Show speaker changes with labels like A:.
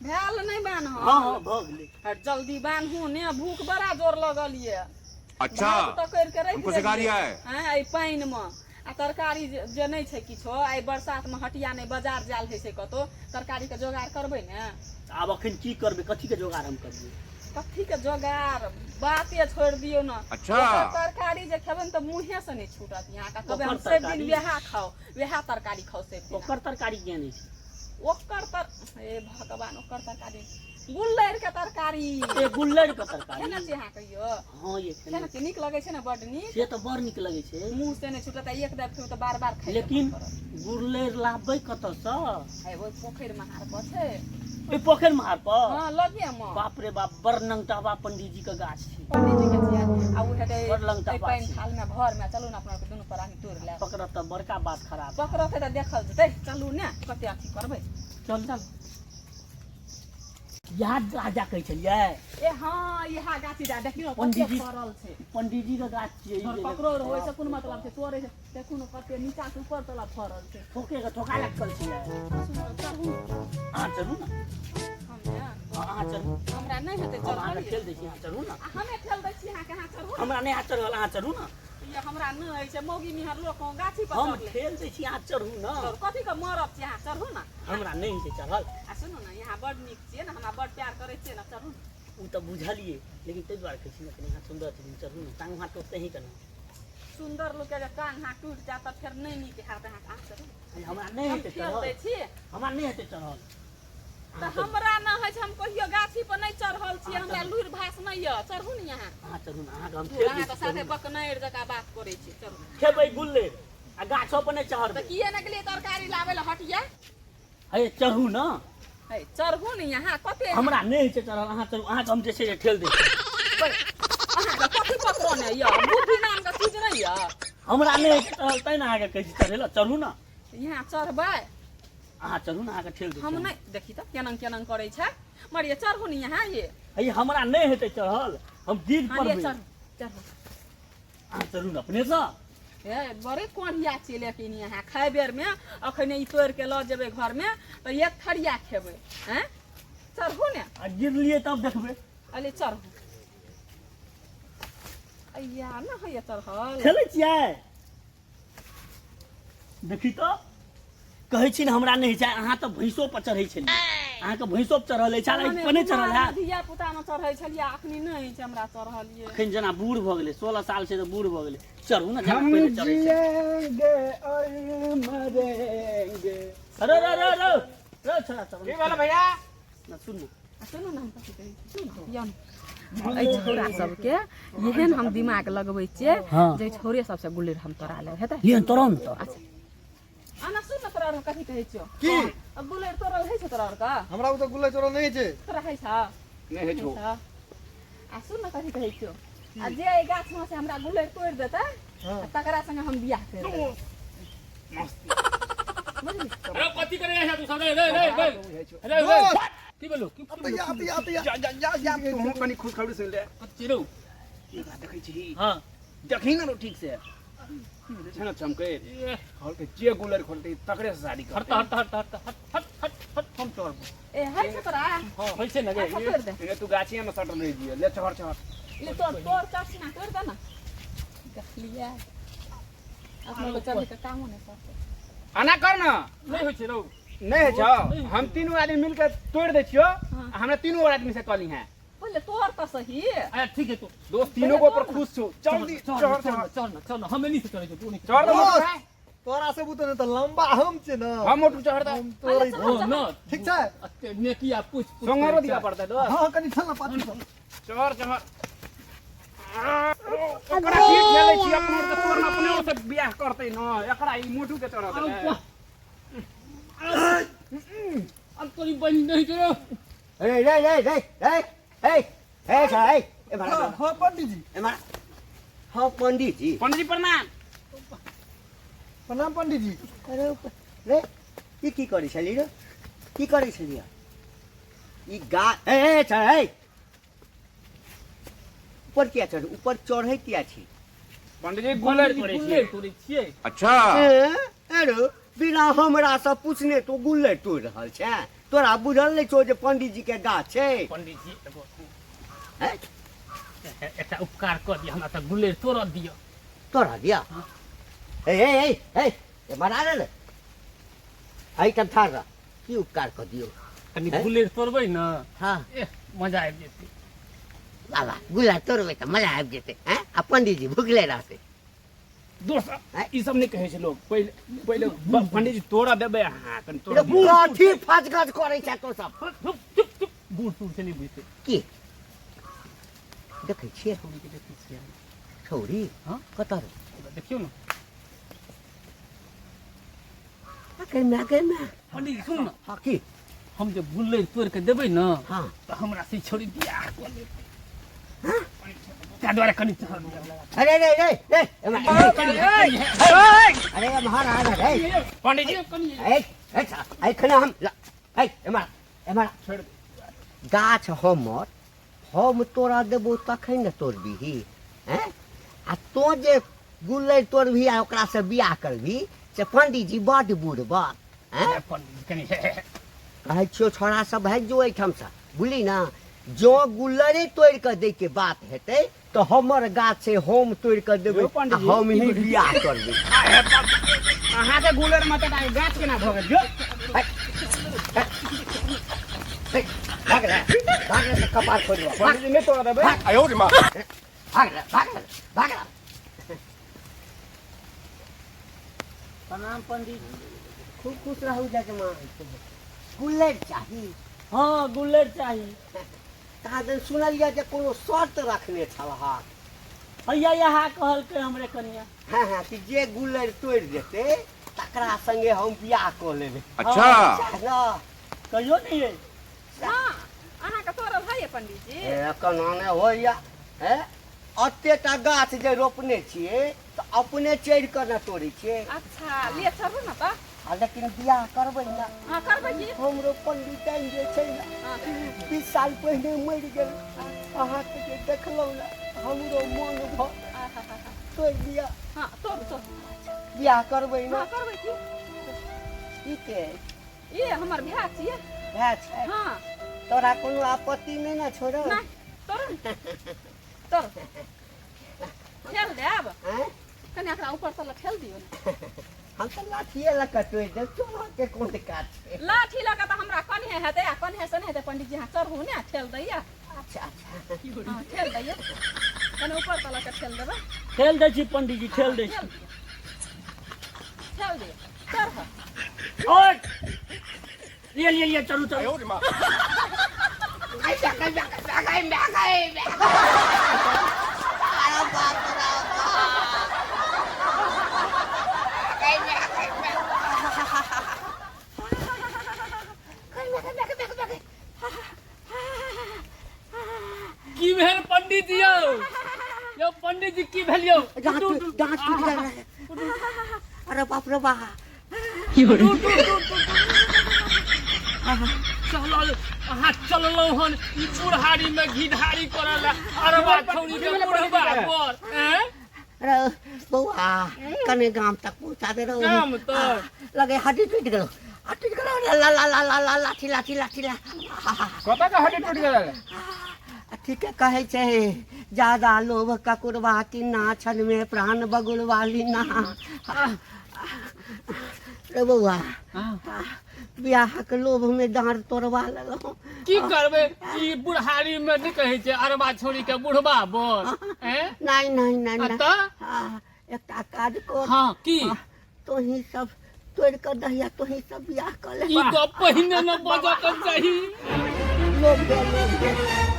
A: भेल नहि बान्हल?
B: हँ हँ, भऽ गेलै।
A: आ जल्दी बान्हू ने, भूख बड़ा जोर लगल ये।
C: अच्छा,
A: भात तऽ करि के राखि
C: हमको सिखा
A: देलियै।
C: रिया है।
A: हँ, एहि पानिमे आ तरकारी जे जे नहि छै किछो। एहि बरसातमे हटिया नहि, बाजार जायल होइ छै कतहु, तरकारीके जोगाड़ करबै ने।
B: आब अखन की करबै? कथीके जोगाड़ हम करियै?
A: कथीके जोगाड़, बाते छोड़ि दियौ ने।
C: अच्छा।
A: ओकर तरकारी जे खेबै ने तऽ मुँहेसँ नहि छूटत अहाँके। कहबै हम
B: ओकर
A: सभ दिन
B: तरकारी?
A: वएह खाउ, वएह तरकारी खाउ सभ दिन।
B: ओकर तरकारी किया नहि छै?
A: ओकर तर, हे भगवान, ओकर तरकारी, गुल्लरि के तरकारी।
B: ए, गुल्लरि के तरकारी
A: खेने छी अहाँ कहियो?
B: हँ ये,
A: खेने
B: खेने
A: छी? नीक लगै छै ने? बड्ड नीक।
B: से तऽ बड़ नीक लगै छै।
A: मुँह से नहि छूटत आ एक दाबि खेबै तऽ बार बार खाइ के
B: लेकिन
A: मन करत।
B: गुल्लरि लाबबै कतऽसँ?
A: हे, ओहि पोखरि महार पर छै।
B: ओहि पोखरि महार पर?
A: हँ, लगे मे।
B: बाप रे बाप, बड़ नंगटहबा पंडीजी के गाछ छै।
A: पंडीजी के छियै आ ओ हेतै
B: बड़ लंगटा
A: एहि
B: बात
A: पानि
B: छै।
A: थाल मे, घर मे। चलू ने, अपना आरके दुनू प्राणी तोड़ि लेब।
B: पकड़त तऽ बड़का बात खराब।
A: पकड़तै तऽ देखल जेतै। चलू ने, कते अथी करबै।
B: चल
A: चल।
B: इएह राजा कहै छलियै?
A: ए हँ, इएह गाछी दए देखियौ कते
B: पंडीजी-
A: फड़ल छै।
B: पंडीजी के गाछ छियै ई
A: और
B: जे-
A: ककरो होइ से कोन मतलब छै? तोड़ै छै, देखू ने कते नीचा से ऊपर तलक फड़ल छै।
B: ठोके के ठोका लटकल छियै।
A: सुनू, चढ़ू।
B: अहाँ चलू ने।
A: हम ने?
B: हँ, अहाँ चलू।
A: हमरा नहि हेतै
B: हम अहाँके
A: चढ़ल।
B: ठेल दै छी, अहाँ चलू ने।
A: आ हमे ठेल दै छी अहाँके, अहाँ चढ़ू ने।
B: हमरा नहि हाथ चढ़ल, अहाँ चढ़ू ने।
A: ये, हमरा नहि होइ छै। मौगी मिहर लोक कहूँ गाछी पर
B: हम
A: चढ़लै?
B: ठेल दै छी, अहाँ चढ़ू ने।
A: चढ़ू, कथी के मरब छी? अहाँ चढ़ू ने।
B: हमरा नहि होइ छै चढ़ल।
A: आ सुनू ने, यहाँ बड नीक छियै ने, हमरा बड प्यार करै छियै ने, चढ़ू ने।
B: ओ तऽ बुझलियै, लेकिन ताहि दुआरे कहै छी ने, कनि अहाँ सुन्दर छथिन, चढ़ू ने। टांग हाथ टोकते ही केना?
A: सुन्दर लोक के जे टांग हाथ टूटि जायत तऽ फेर नहि नीक हैत अहाँके। अहाँ चढ़ू।
B: अरे, हमरा नहि
A: हम
B: हेतै
A: ठेल
B: चढ़ल।
A: दै छी।
B: हमरा नहि हेतै चढ़ल।
A: तऽ हमरा नहि होइ छै, हम कहियो गाछी पर नहि चढ़ल छी, हमरा लुरि भास नहि यऽ। चढ़ू ने यहाँ।
B: अहाँ चढ़ू ने, अहाँके हम ठेल दै
A: अहाँके
B: छी,
A: साथे
B: चढ़ू ने।
A: बकनैर जकाँ बात करै छी, चढ़ू।
B: खेबै गुल्ले आ गाछो पर नहि
A: तऽ
B: चढ़बै।
A: किए ने गेलियै तरकारी लाबै लए हटिया?
B: हे, चढ़ू ने।
A: हे, चढ़ू ने यहाँ, कते
B: हमरा नहि होइ छै चढ़ल, अहाँ चढ़ू। अहाँके हम जे छै से ठेल दै छी।
A: अहाँके कथी पकड़ने यऽ? बुद्धि नामके चीज नहि यऽ?
B: हमरा नहि होइ छै चढ़ल, तैं ने अहाँके कहै छी चढ़ै लए। चढ़ू ने।
A: यहाँ चढ़बै?
B: अहाँ चढ़ू ने, अहाँके ठेल दै छी।
A: हम नहि, देखी तऽ केना केना करै छै मरिए। चढ़ू ने यहाँ ये।
B: हे, हमरा नहि हेतै चढ़ल, हम गिर
A: हाँ ये,
B: पड़बै।
A: चढ़ू चढ़ू।
B: अहाँ चढ़ू ने अपनेसँ।
A: हे, बड़े कोढ़िया छियै, लेकिन यहाँ खाय बेरमे अखने ई तोड़ि के लऽ जेबै घरमे तऽ एक थरिया खेबै। आँय, चढ़ू ने।
B: आ गिरलियै तब देखबै।
A: अले चढ़ू। अय्या, न होइए चढ़ल।
B: खेलै छियै? देखी तऽ कहै छी ने, हमरा नहि छै। अहाँ तऽ भैंसो पर चढ़ै छलियै, अहाँके भैंसो पर चढ़ल अछि, एहि पर नहि चढ़ल हैत।
A: धिया पुता मे चढ़ै छलियै, अखनी नहि छै हमरा चढ़लियै।
B: अखन जेना बूढ़ भऽ गेलै, 16 साल छै तऽ बूढ़ भऽ गेलै। चढ़ू ने जेना
D: हम
B: पहिले चढ़ै छै।
D: जिएंगे और मरेंगे।
B: अरे रे रे रे रे, छोड़ा सब।
D: की भेल भैया?
B: ना, सुन ने।
A: आ सुनू ने, हम कथी कहै छी, यौ ने, एहि छौड़ा सबके एहन हम दिमाग लगबै छियै जे छौड़े सबसँ गुल्ली हम तोड़ा लेब, हेतै?
B: लिअ तोरा ने तऽ।
A: अच्छा, आना, सुन ने, तोरा आर कथी कहै छियौ?
E: की?
A: अब गुल्लरि तोड़ल होइ छौ तोरा आरके?
E: हमरा ओ तऽ गुल्लर चोरल नहि छै।
A: तोरा होइ छौ?
D: नहि होइ छौ।
A: छौ? आ सुन ने, कथी कहै छियौ, आ जे एहि गाछमे से हमरा गुल्लरि तोड़ि देतै आ तकरा संगे हम बियाह करि लेबै, बुझली?
F: अरे, कथी करे है तू सब? रे रे रे रे रे रे, की बोलो की?
E: आतैया आतैया आतैया।
D: जा जा जा जा, तू कनी खुशखबरी सुनि ले।
F: कथी रो?
D: एकरा देखै छी?
F: हां।
D: देखही ने रो ठीक से, छै ने चमकै?
F: ए।
D: कहलकै जे गुलर खोलतै तकरे से शादी
F: हट
D: करतै।
F: हट हट हट हट हट हट हट, हम चढ़बो।
A: ए, होइ छौ तोरा?
F: हां, होइ छै ने गे।
A: अच्छा, तोड़ि दे।
D: एने तू गाछिए में सटल रहि जियै। ले, चढ़ चढ़।
A: ले, तोड़ तोड़, चढ़ ना, तोड़ दे ना। देखलियै, अपना तो चढ़े के कामो नहि करतै।
D: आना कर ना।
F: नहि होइ छै रौ।
D: नहि होइ छौ? हम तीनू आदमी मिलके तोड़ि दै छियौ आ हमरा तीनू आदमी से कहली हैं।
A: पहिले तोड़ तऽ सही।
F: अच्छा, ठीक है, तू
D: दोस्त तीनों गो पर खुश छौ। जल्दी
F: चढ़
D: चढ़।
F: चढ़ चढ़ न, चढ़ न, हम एनी से चढ़ै छियौ, तू नहीं।
D: चढ़ दे मोटू
E: दोस्त।
D: भाई।
E: तोरा से बुते ने तऽ लम्बा हम छै ने।
D: हम मोटू चढ़ दे।
E: हम तोड़ै छी।
F: हो न।
E: ठीक छै।
F: अते नेकी आ पूछ पूछ।
D: सोंगरो दिया पड़तै दोस्त।
E: हँ, कनि चल ना पाछू सँ।
D: चढ़ चढ़। ओकरा की ठेलै छी? अपनो के तोड़, अपने से बियाह करतै न। एकरा ई मोटू के चढ़ देलै।
F: अब तोरी बहिन नहीं करो।
G: रे रे रे रे रे, ए ए छ, ए ए भाड़ा।
E: हँ हँ, पंडीजी।
G: ए मारा। हाँ पंडीजी।
D: पंडीजी प्रणाम।
E: प्रणाम पंडीजी।
G: अरे रे, ई की करै छली रे? की करै छली ई गा? ए ए छ, ए, ऊपर किया चढ़, ऊपर चढ़ै किया छी?
D: पंडीजी, गुलर तोड़ै
F: गुल्ले
D: छी।
F: तोड़ै छियै।
C: अच्छा।
G: ए, अरे, बिना हमरा से पूछने तो गुल्लर तोड़ रहल छै। तोरा बुझल नहि छौ जे पंडीजी के गाछ छै?
F: पंडीजी एगो
G: हैं?
F: एकटा उपकार कऽ दिअ, हमरा तऽ गुलेर तोड़ऽ दिअ।
G: तोरा दिया? हे हे हे हे, एम्हर आ ने, एहिठाम ठाढ़ रह। की उपकार कऽ दियौ?
F: कनि
G: हैं?
F: गुलेर तोड़बै ने।
G: हँ।
F: एह, मजा आबि जेतै।
G: बाबा, गुलाब तोड़बै तऽ मजा आबि जेतै। हैं, आ पंडीजी भुखले रहतै।
D: दोस्त,
G: हैं?
D: ई सब नहि कहै छै लोक। पहिले पहिले पंडीजी तोड़ा देबै अहाँ, कनि तोड़ दियौ।
G: कथी फजगज करै छै तो सब?
F: चुप चुप चुप, बूढ़ सूढ़ से नहि बुझतै।
G: की देखै छियै?
F: छौड़ी के देखै छियै।
G: छौड़ी?
F: हँ।
G: कतऽ रे?
F: देखियौ ने।
G: गे माय, गे माय।
F: पंडीजी, सुन ने।
G: हँ, की?
F: हम जे गुल्लरि तोड़ि कऽ देबै ने,
G: हँ,
F: तऽ हमरा से छोड़ी बियाह कऽ लेतै, ताहि दुआरे कनि चढ़ल दिअ।
G: अरे रे रे रे, एम्हर, अरे एम्हर आ रे।
D: पंडीजी।
F: कनि।
G: ए ए, एखने हम ए, एम्हर एम्हर।
D: छोड़ि।
G: गाछ हमर, हम तोरा देबो तखन ने तोड़बिही? हैं, आ तोँ जे गुल्लरि तोड़बिही आ ओकरासँ बियाह करबिही, से पंडीजी बड्ड बुढ़बक। हैं?
F: पंडीजी, कनि
G: कहै छियौ, छोड़ा सब भागि जो एहिठामसँ, बुझली ने? जँ गुल्लरे तोड़ि कऽ दैके बात हेतै तऽ हमर गाछ छै, हम तोड़ि कऽ देबै
D: यौ
G: आ
D: पंडीजी,
G: हम ही बियाह करबै।
D: अहाँके गुलर में तऽ गाछ केना भऽ गेल यौ?
G: भाग रे, भाग रे, कपार फोड़ि देबौ। भाग।
D: पंडीजी, नहि तोड़ देबै।
G: भाग रे, भाग रे, भाग रे। प्रणाम पंडीजी। खूब खुश रहू जजमान। गुल्लरि चाही?
B: हँ, गुल्लरि चाही।
G: तहाँ दिन सुनलियै जे कोनो शर्त रखने छलहक।
B: हैया यहाँ कहलकै हमरे कनिया।
G: हँ हँ, कि जे गुल्लरि तोड़ि देतै तकरा संगे हम बियाह कऽ लेबै।
C: अच्छा।
G: सएह ने?
B: कहियो नहि ये।
A: हँ, अहाँके तोड़ल होइए पंडीजी?
G: हे, केना नहि होइया? हे, एते टा गाछ जे रोपने छियै तऽ अपने चढ़ि कऽ ने तोड़ै छियै।
A: अच्छा, ले चढ़ू ने तऽ।
G: आ लेकिन बियाह करबै ने?
A: हँ, करबै की।
G: हमरो पंडिताइन जे छै ने, 20 साल पहिने मरि गेल। अहाँके जे देखलहुँ ने, हमरो मोन भऽ तोड़ि दिअ।
A: हँ, तोड़ तोड़।
G: बियाह करबै ने?
A: हँ, करबै की।
G: ई के?
A: ई हमर भाय छियै।
G: भाय छै?
A: हँ।
G: तोरा कोनो आपत्ति नहि ने छोड़ो?
A: नहि, तोड़ ने, तोड़, ठेल देब।
G: आँय?
A: कनि एकरा ऊपर तल ठेल दियौ ने।
G: हम तऽ लाठिए लऽ कऽ तोड़ि देब, तोरा के कोन काज छै?
A: लाठी लऽ कऽ तऽ हमरा कन्हे हेतै आ कन्हे से नहि हेतै। पंडीजी, अहाँ चढ़ू ने, ठेल दैया।
G: अच्छा अच्छा।
A: हँ, ठेल दैया, कनि ऊपर तल के ठेल देबै।
B: ठेल दै छी पंडीजी, ठेल दै छी।
A: ठेल दियौ, ठेल दियौ, चढ़।
B: ओए, लिअ लिअ लिअ, चलू चलू।
G: अरे बाप रे बाप।
F: की भेल पंडीजी यौ? यौ पंडीजी, की भेल यौ?
G: दाँत दाँत टूटि गेल रहे। अरे बाप रे बाप।
F: चलल अहाँ चललहुँ हन ई बुढ़ारी में घिढारी करऽ लए, अरबा छौरी के बुढ़बा पर, ऐं?
G: अरे बौआ, कने गाम तक पहुँचा दे रहो।
F: गाम तक?
G: लगे हड्डी टूटि गेलो, हड्डी टूटि गेलो। ला ला ला ला ला, लाठी लाठी लाठी ला।
D: कतऽ के हड्डी टूटि गेल?
G: ठीके कहै छै, ज्यादा लोभ ककुरवा की ना, क्षण में प्राण बगुलवा लीना। रे बौआ, बियाहक लोभ में डाँड़ तोड़वा लेलहुँ।
F: की करबै, ई बुढ़ारी में नहि कहै छै अरबा छौरी के बुढ़बा बर, ऐं?
G: नहीं नहीं नहीं।
F: आ
G: नहीं।
F: तऽ?
G: हाँ, एकटा काज कर।
F: हँ, की?
G: तोही सब तोड़ कऽ दहिया, तोही सब बियाह कऽ ले।
F: ई गप पहिने न बजऽ के चाही।
G: लोभ दे, लोभ दे।